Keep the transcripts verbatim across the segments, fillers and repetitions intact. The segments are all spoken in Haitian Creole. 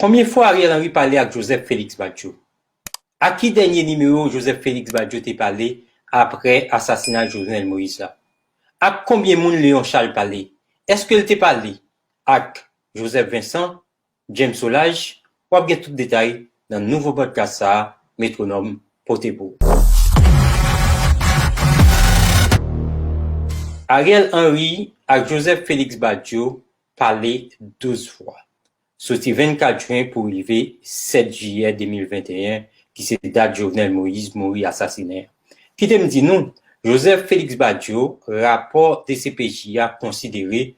Konbyen fwa Ariel Henry pale ak Joseph Félix Badio? Ak ki dènye nimewo Joseph Félix Badio te pale apre asasinay Jovenel Moïse la? Ak konbyen moun Léon Charles pale? Èske l te pale ak Joseph Vincent, James Solages? W ap gen tout detay nan nouvo podcast sa a, Metwonòm pote pou ou. Ariel Henry ak Joseph Félix Badio pale douz fwa. Soti vennkat jen pou rive sèt jiyè de mil venteyen, ki se dat Jovenel Moïse mouri asasinen an. Kite m di nou, Joseph Félix Badio, rapò D C P J a konsidere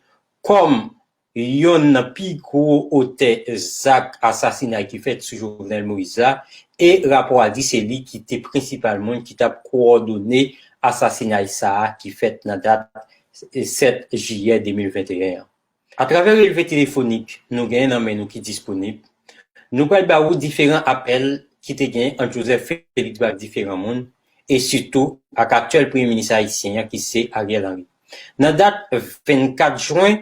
kòm yonn nan pi gwo otè zak asasinay ki fèt sou Jovenel Moïse la, e rapò a di se li ki te prensipal moun ki t ap kowòdone asasinay sa a ki fèt nan dat sèt jiyè de mil venteyen an. Atravè relve telefonik nou genyen nan men nou ki disponib, nou pral ba ou diferan apèl ki te genyen ant Joseph Félix Badio ak diferan moun, e sitou ak aktyèl premye minis ayisyen an ki se Ariel Henry. Nan dat vennkat jen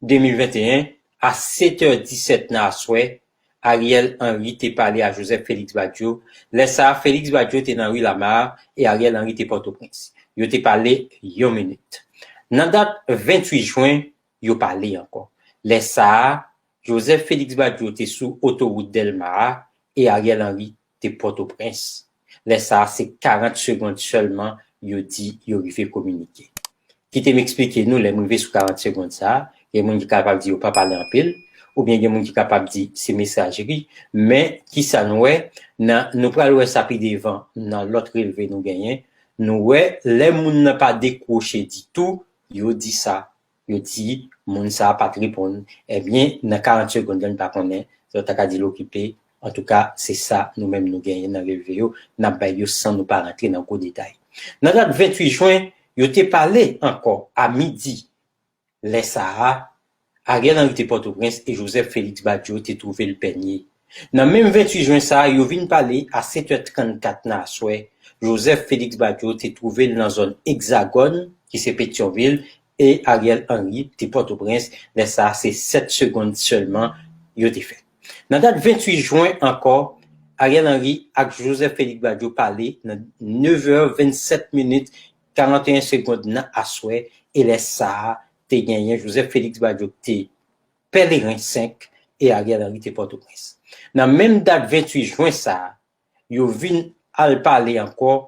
de mil venteyen, a sèt è disèt nan aswè, Ariel Henry te pale a Joseph Félix Badio. Lè sa a, Félix Badio te nan ri Lama e Ariel Henry te Pòtoprens. Yo te pale yon minit. Nan dat venntuit jen, yo pale ankò. Lè sa a, Joseph Félix Badio te sou otowout Dèlma a e Ariel Henry te Pòtoprens. Lè sa a, se karant segond sèlman yo di yo rive kominike. Kite m eksplike nou, lè m rive sou karant segond sa a, gen moun ki kapab di yo pa pale anpil, oubyen gen moun ki kapab di se mesajri, men kisa nou wè, nan, nou pral wè sa pi devan nan lòt relve nou genyen, nou wè lè moun nan pa dekwoche ditou, yo di sa. Yo di moun sa a pa t reponn. Ebyen, nan karant segond la, n pa konnen, sa yo ta ka di l okipe. Antouka, se sa nou menm nou genyen nan relve yo, n ap bay yo san nou pa rantre nan gwo detay. Nan dat venntuit jen, yo te pale ankò a midi. Lè sa a, Ariel Henry te Pòtoprens e Joseph Félix Badio te twouve l Pènye. Nan menm venntuit jen sa a, yo vin pale a sèt è trannkat nan aswè. Joseph Félix Badio te twouve l nan zòn Egzagòn, ki se Petyonvil, e Ariel Henry te Pòtoprens. Lè sa a, se sèt segond sèlman yo te fè. Nan dat venntuit jen ankò, Ariel Henry ak Joseph Félix Badio pale nan nèf è vennsèt minit karanteyen segond nan aswè, e lè sa a, te genyen Joseph Félix Badio ki te Pèleren senk e Ariel Henry te Pòtoprens. Nan menm dat venntuit jen sa a, yo vin al pale ankò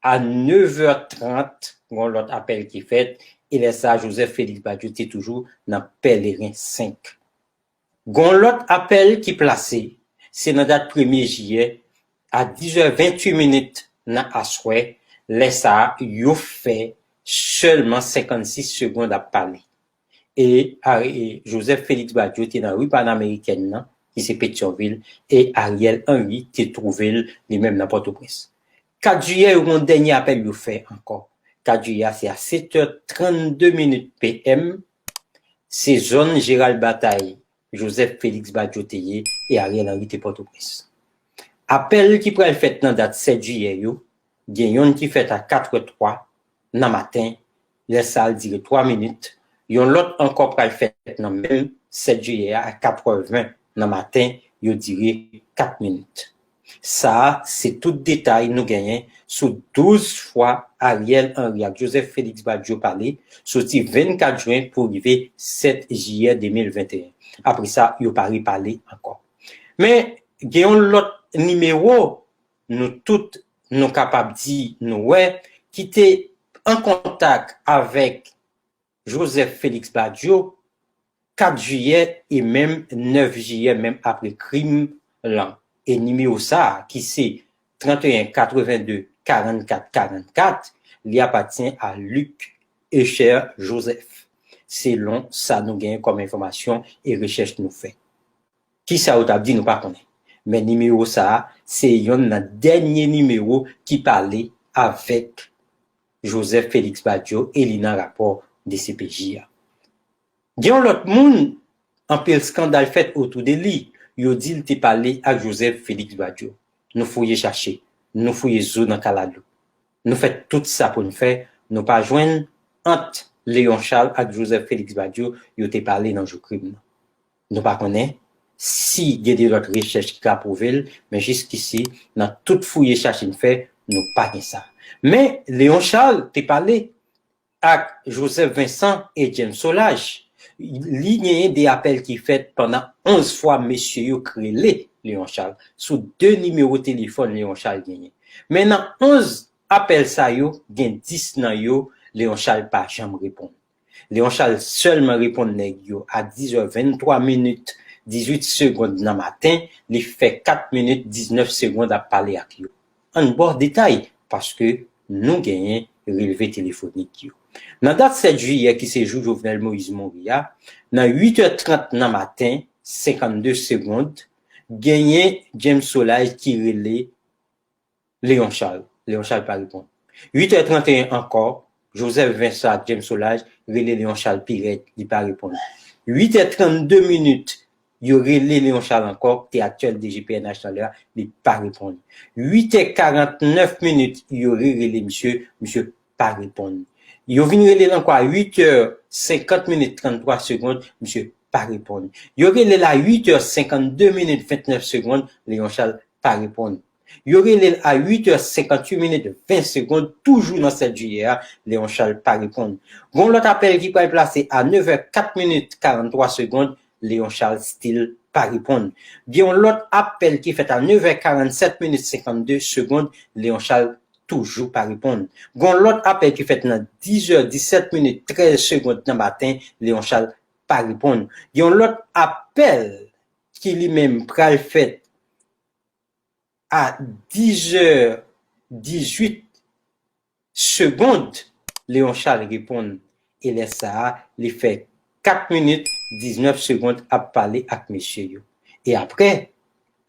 a nèf è trant, gon lòt apèl ki fèt, e lè sa a, Joseph Félix Badio te toujou nan Pèleren senk. Gon lòt apèl ki plase, se nan dat premye jiyè, a dis è venntuit minit nan aswè, lè sa a, yo fè sèlman senkannsis segond ap pale. E, a, e Joseph Félix Badio te nan ri Panamerikèn nan, ki se Petyonvil, e Ariel Henry te twouve l li menm nan Pòtoprens. Kat jiyè, yo gon dènye apèl yo fè ankò. Kat jiyè a, se a sèt è trannde minit P M, se zòn Jeral Batay Joseph Félix Badio te ye e Ariel Henry te Pòtoprens. Apèl ki pral fèt nan dat sèt jiyè yo, gen yonn ki fèt a kat è twa nan maten, lè sa a l dire twa minit, yon lòt ankò pral fèt nan menm sèt jiyè a a kat è ven nan maten, yo dire kat minit. Sa a, se tout detay nou genyen sou douz fwa Ariel Henry ak Joseph Félix Badio pale, soti vennkat jen pou rive sèt jiyè de mil venteyen. Apre sa, yo pa repale ankò. Men, gen yon lòt nimewo, nou tout, nou kapab di, nou wè, ki te an kontak avèk Joseph Félix Badio, kat jiyè e menm nèf jiyè, menm apre krim lan. E nimewo sa a, ki se tranteyen katrevenndez karannkat karannkat, li apatyen a Luc Echer Joseph, selon sa nou genyen kòm enfòmasyon e rechèch nou fè. Kisa yo t ap di, nou pa konnen. Men nimewo sa a, se yonn nan dènye nimewo ki pale avèk Joseph Félix Badio e li nan rapò D C P J a. Gen yon lòt moun, anpil eskandal fèt otou de li. Yo di l te pale ak Joseph Félix Badio. Nou fouye chache, nou fouye zo nan kalalou. Nou fè tout sa pou n fè, nou pa jwenn ant Léon Charles ak Joseph Félix Badio yo te pale nan jou krim nan. Nou pa konnen Si gen de lòt rechèch ki ka pwouve l, men jiskisi, nan tout fouye chache n fè, nou pa gen sa. Men, Léon Charles te pale ak Joseph Vincent e James Solages. Li genyen de apèl ki fèt pandan onz fwa mesye yo k rele Léon Charles sou de nimewo telefòn Léon Charles genyen. Men nan onz apèl sa yo, gen dis nan yo, Léon Charles pa janm reponn. Léon Charles sèlman reponn nèg yo a dis è venntwa minit dizuit segonn nan maten, li fè kat minit diznèf segonn ap pale ak yo. Ann ba w detay, paske nou genyen relve telefonik yo. Nan dat sèt jiyè, ki se jou Jovenel Moïse mouri a, nan uit è trant nan maten, senkannde segonn, genyen James Solages ki rele Léon Charles. Léon Charles pa reponn. Uit è tranteyen ankò, Joseph Vincent ak James Solages rele Léon Charles pi rèd, li pa reponn. Uit è trannde minit, yo rele Léon Charles ankò, ki te aktyèl D G P N H nan lè a, li pa reponn. Uit è karantnèf minit, yo rerele misye, misye pa reponn. Yo vin rele l ankò a uit è senkant minit tranntwa segonn, misye pa reponn. Yo rele l a uit è senkannde minit ventnèf segonn, Léon Charles pa reponn. Yo rele l a uit è senkantuit minit ven segonn, toujou nan sèt jiyè a, Léon Charles pa reponn. Gon lòt apèl ki pral plase a nèf è kat minit karanntwa segonn, Léon Charles still pa reponn. Gen yon lòt apèl ki fèt a nèf è karannsèt minit senkannde segonn, Léon Charles toujou pa reponn. Gon lòt apèl ki fèt nan dis è disèt minit trèz segonn nan maten, Léon Charles pa reponn. Gen yon lòt apèl ki li menm pral fèt a dis è dizuit segonn, Léon Charles reponn. E lè sa a, li fè kat minit diznèf segonn ap pale ak mesye yo. E apre,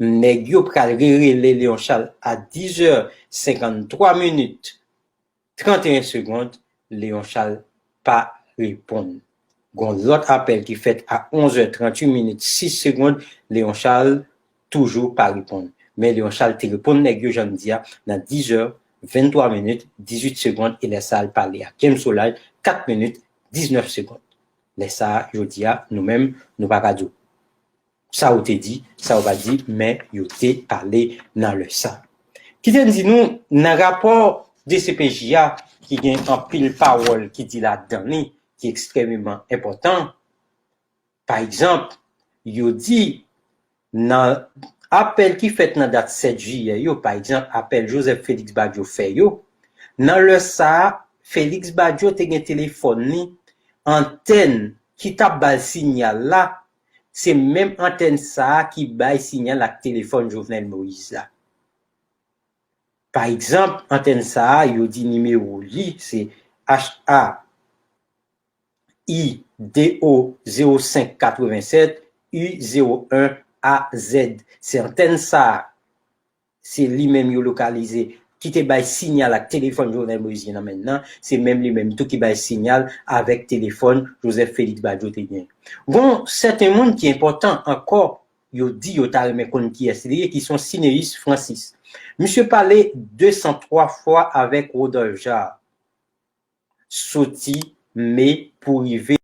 nèg yo pral rerele Léon Charles a dis è senkanntwa minit tranteyen segonn, Léon Charles pa reponn. Gon lòt apèl ki fèt a onz è trantuit minit sis segonn, Léon Charles toujou pa reponn. Men Léon Charles te reponn nèg yo, jan m di a, nan dis è venntwa minit dizuit segonn, e lè sa a l pale ak James Solages kat minit diznèf segonn. Lè sa a, jodi a, nou menm, nou pa ka di w sa yo te di, sa yo pa di, men yo te pale nan lè sa. Kite m di nou, nan rapò D C P J a, ki gen anpil pawòl ki di ladan li, ki ekstrèmeman enpòtan, pa egzanp, yo di, nan apèl ki fèt nan dat sèt jiyè yo, pa egzanp, apèl Joseph Félix Badio fè yo, nan lè sa a, Félix Badio te gen telefòn li, antèn ki t ap ba l sinyal la, se menm antèn sa a ki bay sinyal ak telefòn Jovenel Moïse la. Pa egzanp, antèn sa a, yo di nimewo li, se H A I D O zewo senk katrevennsèt U zewo en A Z. Se antèn sa a, se li menm yo lokalize, ki te bay sinyal ak telefòn Jovenel Moïse gen nan men l nan, se menm li menm tou ki bay sinyal avèk telefòn Joseph Félix Badio te gen. Gon sèten moun ki enpòtan ankò, yo di yo ta renmen konn kiyès li ye, ki se yon Cinéus Francis. Misye pale de san twa fwa avèk Rodolphe Jaar, soti me pou rive